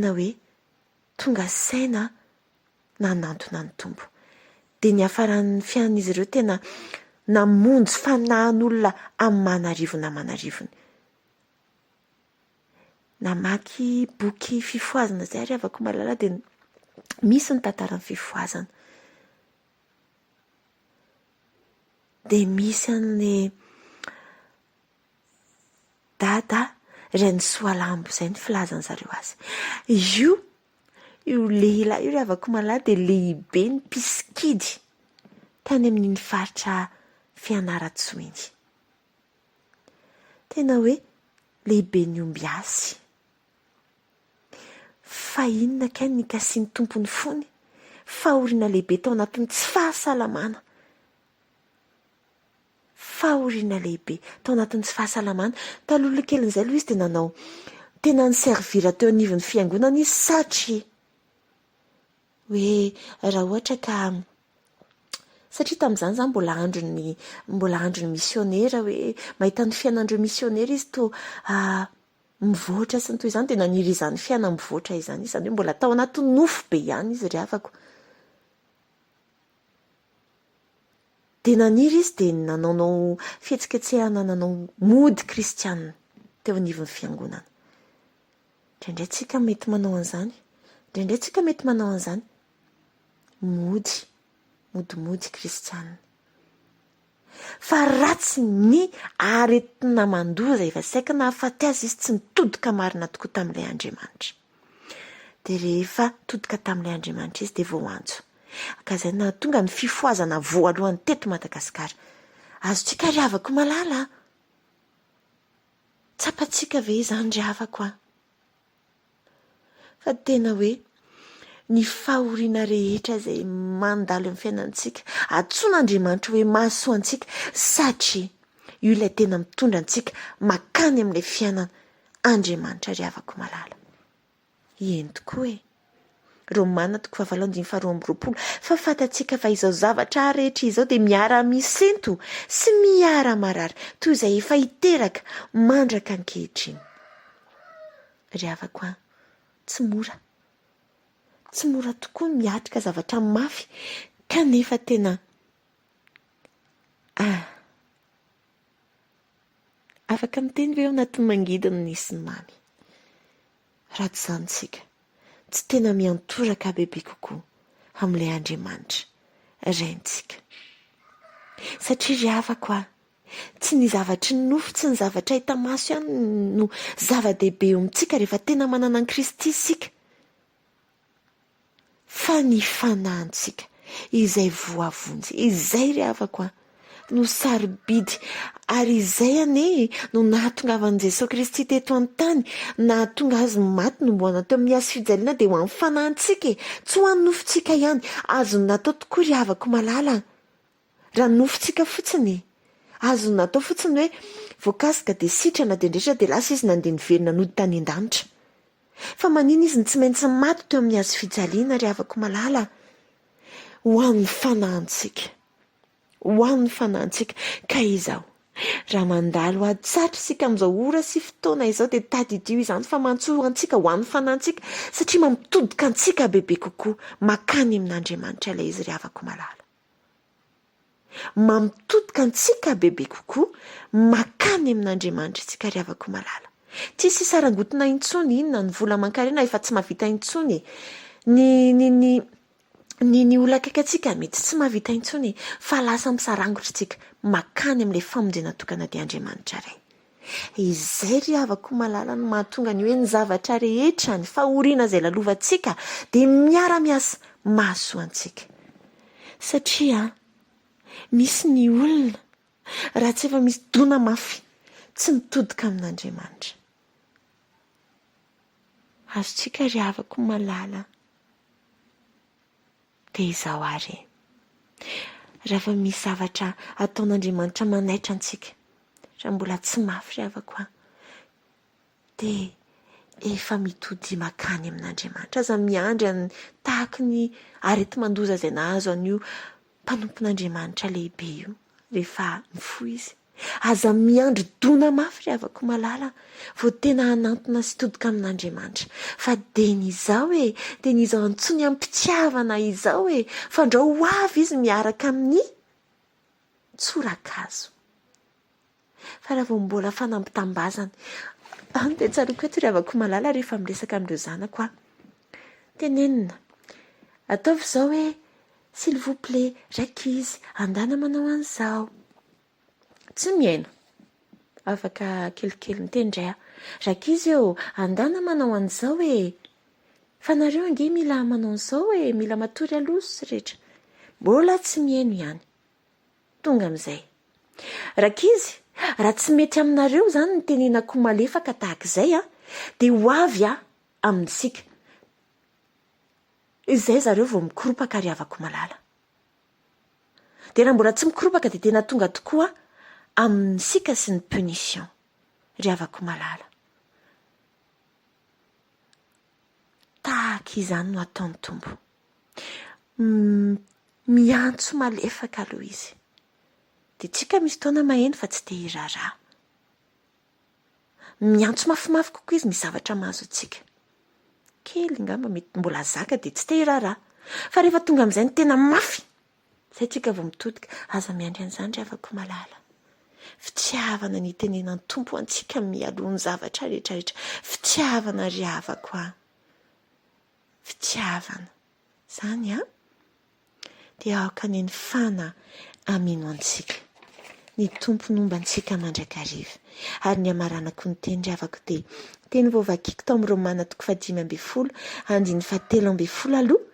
Tena hoe tonga saina nanantona ny Tompo. Dia niafaran'ny fiainan'izy ireo tena namonjy fanahin'olona aman'arivony aman'arivony. Namaky boky fifohazana izay ary havako malala dia misy ny tantaran'ny fifohazana. Dia misy an'ilay Dada Rainisoalambo, izay ny filazan-dry zareo azy. Io, io lehilahy io ry havako malala dia lehiben'ny mpisikidy tany amin'iny faritra Fianarantsoa iny. Tena hoe lehiben'ny ombiasy. Fa inona kay no nikasian'ny Tompo ny fony? Fahoriana lehibe tao anatin'ny tsy fahasalamana. Fahoriana lehibe tao anatin'ny tsy fahasalamana. Taloha kelin'izay aloha izy dia nanao tena ni-servir teo anivon'ny fiangonana izy satria hoe raha ohatra ka satria tamin'izany izany mbola andron'ny mbola andron'ny misionera hoe mahita ny fiainan'ireo misionera izy toa mivoatra sy ny toy izany dia naniry izany fiainana mivoatra izany izy, izany hoe mbola tao anaty nofy be ihany izy ry havako. Dia naniry izy dia nanaonao fihetsiketsehana nanao mody kristiana teo anivon'ny fiangonana. Indraindray tsika mety manao an'izany. Indraindray tsika mety manao an'izany. Mody, modimody kristiana. Fa ratsy ny aretina mandoza efa saika nahafaty azy izy tsy nitodika marina tokoa tamin'ilay Andriamanitra. Dia rehefa nitodika tamin'ilay Andriamanitra izy dia voaantso. Ka izay no nahatonga ny fifohazana voalohany teto Madagasikara. Azontsika ry havako malala a! Tsapantsika ve izany ry havako a? Fa tena hoe ny fahoriana rehetra izay mandalo amin'ny fiainantsika, antsoin'Andriamanitra hoe mahasoa antsika satria io ilay tena mitondra antsika makany amin'ilay fiainana Andriamanitra ry havako malala. Eny tokoa e! Romana toko fahavalo andininy faharoa amby roapolo, Fa fantatsika fa izao zavatra rehetra izao dia miara-misento sy miara-marary toy izay efa hiteraka mandraka ankehitriny. Ry havako an, tsy mora. Tsy mora tokoa ny miatrika zavatra mafy kanefa tena ah. Afaka miteny ve ao anatin'ny mangidy ny nisy ny mamy? Raha tsy izany isika, tsy tena miantoraka bebe kokoa amin'ilay Andriamanitra Raintsika. Satria ry havako a, tsy ny zavatry ny nofo, tsy ny zavatra hita maso ihany no zava-dehibe eo amintsika rehefa tena manana an'i Kristy isika. Fa ny fanahintsika izay voavonjy, izay ry havako a, no sarobidy, ary izay anie no nahatongavan'i Jesoa Kristy teto an-tany, nahatonga Azy maty nomboana teo amin'ny hazo fijaliana dia ho an'ny fanahintsika e, tsy ho an'ny nofontsika ihany, azony natao tokoa ry havako malala a, raha nofontsika fotsiny e, azony natao fotsiny hoe voakasika dia sitrana dia ndretra dia lasa izy nandeha niverina nody tany an-danitra. Fa manina izy no tsy maintsy maty teo amin'ny hazo fijaliana ry havako malala? Ho an'ny fanahintsika. Ho an'ny fanahintsika. Ka izao, raha mandalo ady sarotra isika amin'izao ora sy fotoana izao dia tadidio izany fa mantsoa antsika ho an'ny fanahintsika satria mampitodika antsika bebe kokoa makany amin'Andriamanitra ilay izy ry havako malala. Mampitodika antsika bebe kokoa makany amin'Andriamanitra isika ry havako malala. Tsisy sarangotina intsony, inona ny vola aman-karena efa tsy mahavita intsony e. Ny ny ny ny ny olona akaiky antsika mety tsy mahavita intsony e, fa lasa misarangotra isika makany amin'ilay famonjena tokana dia Andriamanitra Ray. Izay ry havako malala no mahatonga ny hoe ny zavatra rehetra, ny fahoriana izay lalovantsika dia miara-miasa mahasoa antsika. Satria misy ny olona raha tsy efa misy dona mafy tsy mitodika amin'Andriamanitra. Azontsika ry havako malala dia izao ary e. Raha vao misy zavatra ataon'Andriamanitra manaitra antsika, raha mbola tsy mafy ry havako an, dia efa mitodia makany amin'Andriamanitra. Aza miandry an'ny tahaky ny areti-mandoza izay nahazo an'io mpanompon'Andriamanitra lehibe io rehefa mifoha izy. Aza miandry dona mafy ry havako malala vao tena hanantona sy hitodika amin'Andriamanitra fa dieny izao e, dieny izao antsoiny amim-pitiavana izao e, fandrao ho avy izy miaraka amin'ny tsorakazo. Fa raha vao mbola fanambitambazana, any dia tsaroako eto ry havako malala rehefa miresaka amin'ireo zanako aho. Tenenina, ataovy izao hoe s'il vous plait, rankizy, andana manao an'izao. Tsy mihaino. Afaka kelikely miteny indray aho. Rankizy ô, andana manao an'izao e! Fa nareo ange mila manao an'izao e, mila matory aloha sy rehetra. Mbola tsy mihaino ihany. Tonga amin'izay. Rankizy, raha tsy mety aminareo izany ny tenenako malefaka tahaka izay an, dia ho avy aho amintsika. Izay zareo vao mikoropaka ry havako malala. Dia raha mbola tsy mikoropaka dia tena tonga tokoa amintsika sy ny punition ry havako malala. Tahaka izany no ataon'ny Tompo. Miantso malefaka aloha izy. Dia tsika misy taona maheno fa tsy te hiraharaha. Miantso mafimafy kokoa izy misy zavatra mahazo antsika. Kely angamba mety mbola zaka dia tsy te hiraharaha. Fa rehefa tonga amin'izay ny tena mafy, izay tsika vao mitodika. Aza miandry an'izany ry havako malala. Fitiavana ny itenenan'ny Tompo antsika mialoha ny zavatra rehetra rehetra. Fitiavana ry havako a. Fitiavana. Izany an. Dia aoka anie ny fana hameno antsika. Ny Tompo nomba antsika mandrakariva. Ary ny hamaranako ny teny ry havako dia teny voavakiko tao amin'ny Romana toko fahadimy ambin'ny folo andininy fahatelo ambin'ny folo aloha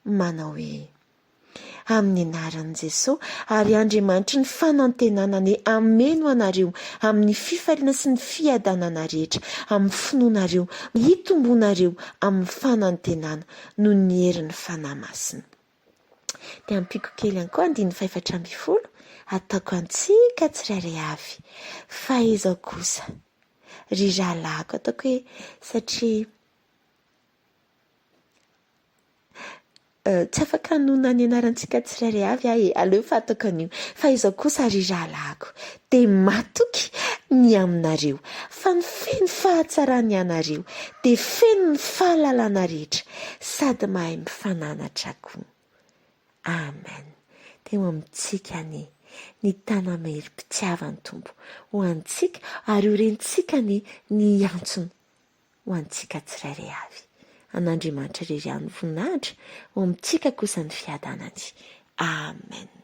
manao hoe, Amin'ny anaran'i Jesoa, ary Andriamanitry ny fanantenana anie hameno anareo amin'ny fifaliana sy ny fiadanana rehetra amin'ny finoanareo, hitombonareo amin'ny fanantenana noho ny herin'ny Fanahy Masina. Dia ampiako kely ihany koa andininy fahefatra ambin'ny folo, ataoko antsika tsirairay avy. Fa izao kosa, ry rahalahiko, ataoko hoe satria Tsy afaka hanonona ny anarantsika tsirairay avy aho e, aleo fa ataoko an'io. Fa izao kosa ry rahalahiko, dia matoky ny aminareo, fa ny feno fahatsarany ianareo, dia feno ny fahalalana rehetra, sady mahay mifananatra koa. Amen. Dia ho amintsika anie ny tana-maherim-pitiavan'ny Tompo ho antsika, ary ho rentsika anie ny antsony ho antsika tsirairay avy. An'Andriamanitra irery ihany ny voninahitra, ho amintsika kosa ny fiadanany. Amen.